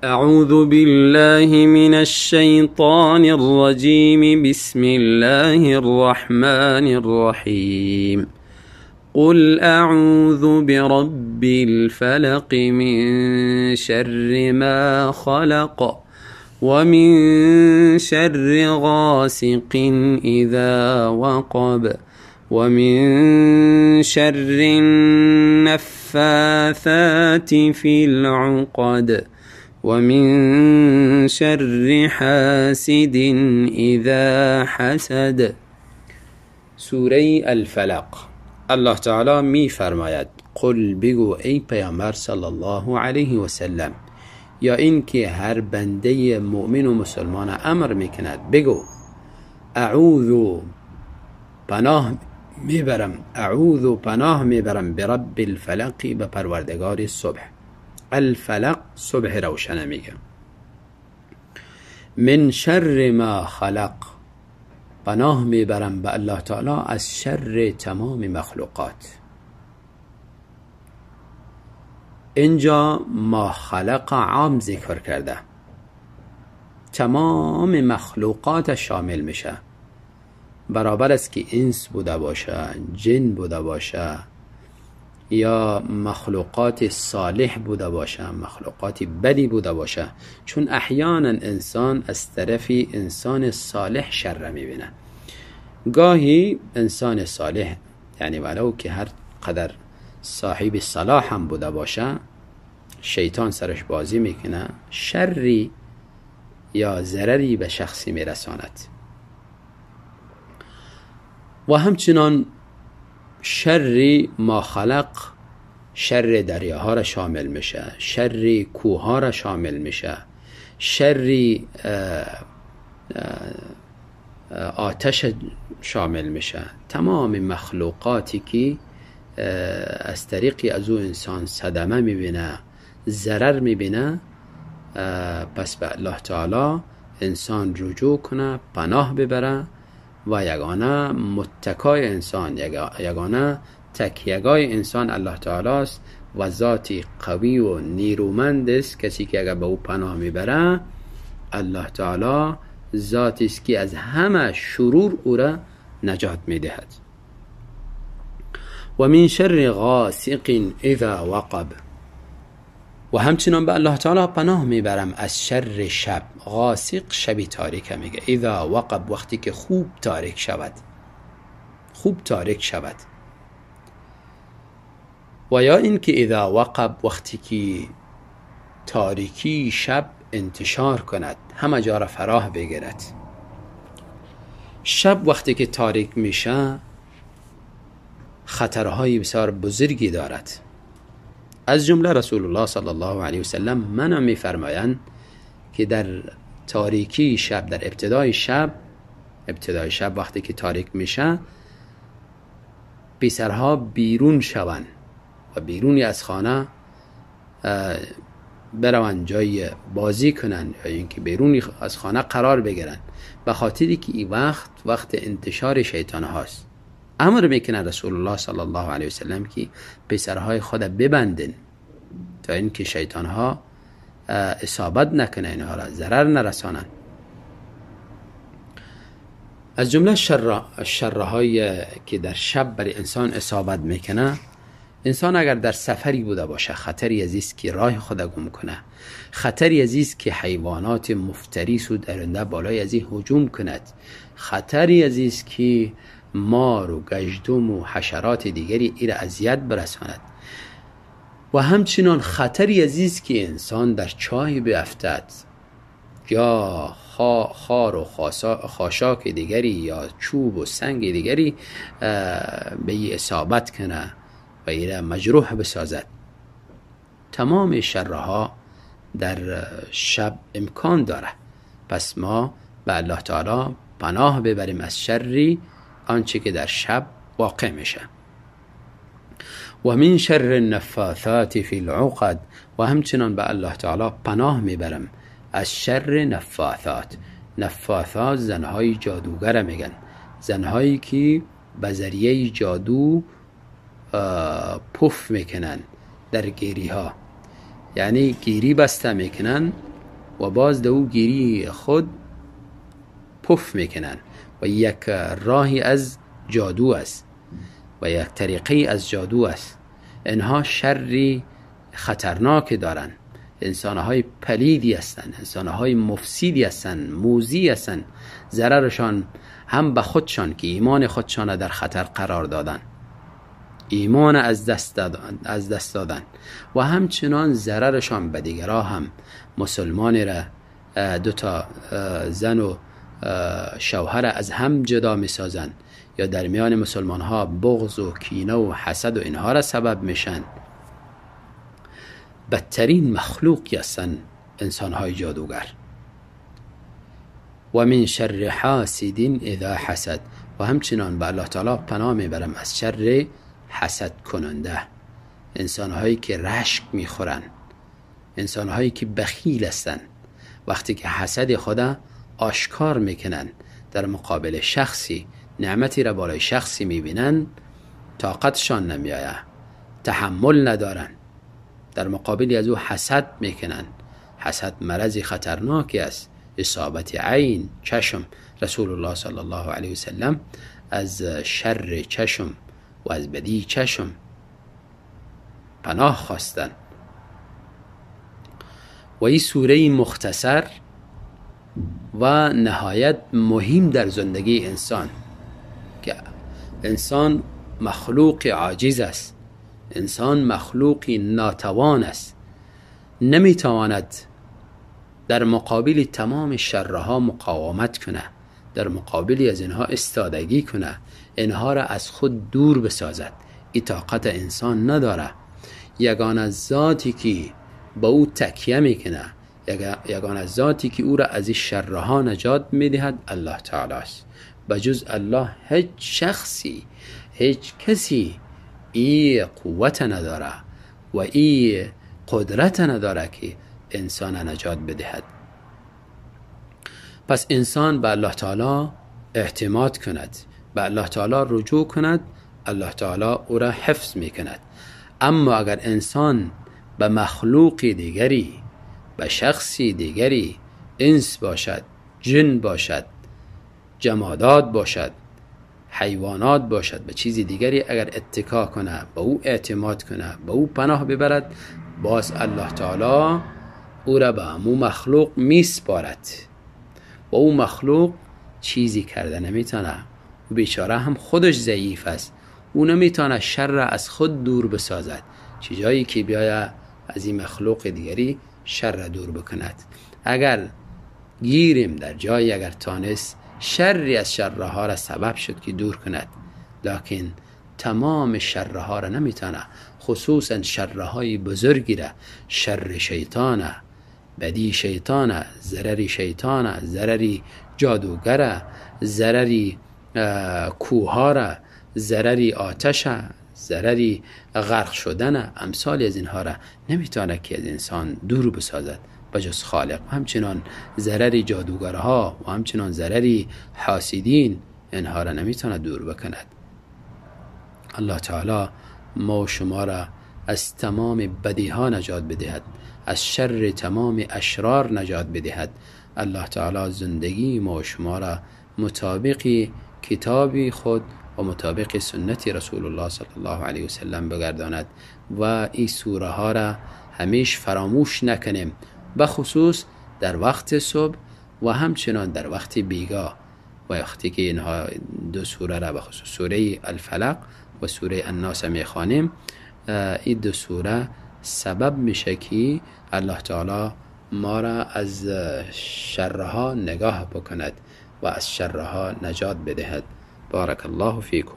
اعوذ بالله من الشیطان الرجیم. بسم الله الرحمن الرحیم. قل اعوذ برب الفلق من شر ما خلق ومن شر غاسق اذا وقب ومن شر النفاثات في العقد ومن شر حاسد اذا حسد. سوره الفلق. الله تعالی می فرماید: قل، بگو ای پیامبر صلی الله علیه و سلم، یا اینکه هر بنده مؤمن و مسلمان امر میکند، بگو اعوذ، پناه میبرم، اعوذ، پناه میبرم، برب الفلق، به پروردگار صبح. الفلق صبح روشنه میگه. من شر ما خلق، پناه میبرم به الله تعالی از شر تمام مخلوقات. اینجا ما خلق عام ذکر کرده، تمام مخلوقات شامل میشه، برابر است که انس بوده باشه، جن بوده باشه، یا مخلوقات صالح بوده باشه، مخلوقات بدی بوده باشه. چون احیانا انسان از طرف انسان صالح شر میبینه. گاهی انسان صالح، یعنی ولو که هر قدر صاحب صلاح هم بوده باشه، شیطان سرش بازی میکنه، شری یا ضرری به شخصی میرساند. و همچنان شر ما خلق، شر دریاها را شامل میشه، شر کوهها را شامل میشه، شر آتش شامل میشه. تمام مخلوقاتی که از طریقی از او انسان صدمه میبینه، ضرر میبینه، پس به الله تعالی انسان رجوع کنه، پناه ببره و یگانه متکای انسان، یگانه تکیه‌گاه انسان الله تعالی است و ذاتی قوی و نیرومند است. کسی که اگر به او پناه میبره، الله تعالی ذاتی است که از همه شرور او را نجات میدهد. و من شر غاسق اذا وقب. و همچنان به الله تعالی پناه میبرم از شر شب. غاسق شبی تاریک میگه. اذا وقب، وقتی که خوب تاریک شود، خوب تاریک شود. و یا اینکه اذا وقب، وقتی که تاریکی شب انتشار کند، همه جا را فراه بگیرد. شب وقتی که تاریک میشه، خطرهای بسیار بزرگی دارد. از جمله رسول الله صلی الله علیه وسلم منع میفرمایند که در تاریکی شب، در ابتدای شب، ابتدای شب وقتی که تاریک میشه، پسرها بیرون شوند و بیرونی از خانه بروند، جای بازی کنند یا اینکه بیرونی از خانه قرار بگیرند، به خاطری که این وقت وقت انتشار شیطان هاست. امر میکنه رسول الله صلی الله علیه وسلم که پسرهای خود ببندن تا اینکه شیطان ها اصابت نکنه، اینها را ضرر نرسانن. از جمله شرهای که در شب برای انسان اصابت میکنه، انسان اگر در سفری بوده باشه، خطری عزیز که راه خود گم کنه، خطری عزیز که حیوانات مفترس و درنده بالای از این هجوم کند، خطری عزیز که مار و گژدم و حشرات دیگری ایره اذیت برساند، و همچنان خطری عزیز که انسان در چاه بیفتد یا خار و خاشاک دیگری یا چوب و سنگ دیگری به اصابت کنه و ایره مجروح بسازد. تمام شرها در شب امکان داره. پس ما به الله تعالی پناه ببریم از شری آنچه که در شب واقع میشه. و من شر النفاثات فی العقد. و همچنان به الله تعالی پناه میبرم از شر نفاثات. نفاثات زنهای جادوگر میگن، زنهایی که به ذریعه جادو پف میکنن در گیری ها، یعنی گیری بسته میکنن و باز در او گیری خود پف میکنن و یک راهی از جادو است و یک طریقه از جادو است. اینها شری خطرناک دارند، انسانهای پلیدی هستند، انسانهای مفسدی هستند، موذی هستند. ضررشان هم به خودشان که ایمان خودشان در خطر قرار دادن، ایمان از دست دادن، و همچنان ضررشان به دیگرها هم. مسلمان را دو تا زن و شوهر از هم جدا می سازن، یا در میان مسلمان ها بغض و کینه و حسد و اینها را سبب میشن. بدترین مخلوقی هستند انسان های جادوگر. و من شر حاسد اذا حسد، و همچنان به الله تعالی پناه میبرم از شر حسد کننده، انسان هایی که رشک میخورن، انسان هایی که بخیل هستند. وقتی که حسد خدا آشکار میکنن در مقابل شخصی، نعمتی را بالای شخصی میبینن، طاقتشان نمیآید، تحمل ندارن، در مقابل از او حسد میکنن. حسد مرض خطرناکی است، اصابت عین، چشم. رسول الله صلی الله علیه وسلم از شر چشم و از بدی چشم پناه خواستن. و این سوره مختصر و نهایت مهم در زندگی انسان، که انسان مخلوق عاجز است، انسان مخلوق ناتوان است، نمیتواند در مقابل تمام شرها مقاومت کنه، در مقابل از اینها استادگی کنه، اینها را از خود دور بسازد. این طاقت انسان نداره. یگانه ذاتی که با او تکیه میکنه، یگانه ذاتی که او را از این شرها نجات میدهد الله تعالی است. بجز الله هیچ شخصی، هیچ کسی ای قوت نداره و ای قدرت نداره که انسان نجات بدهد. پس انسان به الله تعالی اعتماد کند، به الله تعالی رجوع کند، الله تعالی او را حفظ میکند. اما اگر انسان به مخلوق دیگری، به شخصی دیگری، انس باشد، جن باشد، جمادات باشد، حیوانات باشد، به چیزی دیگری اگر اتکا کنه، به او اعتماد کنه، به او پناه ببرد، باز الله تعالی او را به امو مخلوق میسپارد و او مخلوق چیزی کرده نمیتونه. او بیچاره هم خودش ضعیف است، او نمیتونه شر را از خود دور بسازد، چه جایی که بیاید از این مخلوق دیگری شر را دور بکند. اگر گیریم در جایی، اگر تانست شری از شرها را سبب شد که دور کند، لکن تمام شرها را نمیتونه، خصوصا شرهای بزرگی را، شر شیطانه، بدی شیطانه، ضرر شیطانه، ضرر جادوگره، ضرر کوهاره، ضرر آتشه، ضرر غرق شدن، امثال از اینها را نمیتونه که از انسان دور بسازد بجز خالق. و همچنان ضرر جادوگرها و همچنان ضرر حاسدین، اینها را نمیتونه دور بکند. الله تعالی ما و شما را از تمام بدیها نجات بدهد، از شر تمام اشرار نجات بدهد. الله تعالی زندگی ما و شما را مطابق کتاب خود و مطابق سنت رسول الله صلی الله علیه وسلم بگرداند و این سوره ها را همیش فراموش نکنیم، بخصوص در وقت صبح و همچنان در وقت بیگاه، و وقتی که اینها دو سوره را بخصوص سوره الفلق و سوره الناس میخوانیم، این دو سوره سبب میشه که الله تعالی ما را از شرها نگاه بکند و از شرها نجات بدهد. بارک الله فیکم.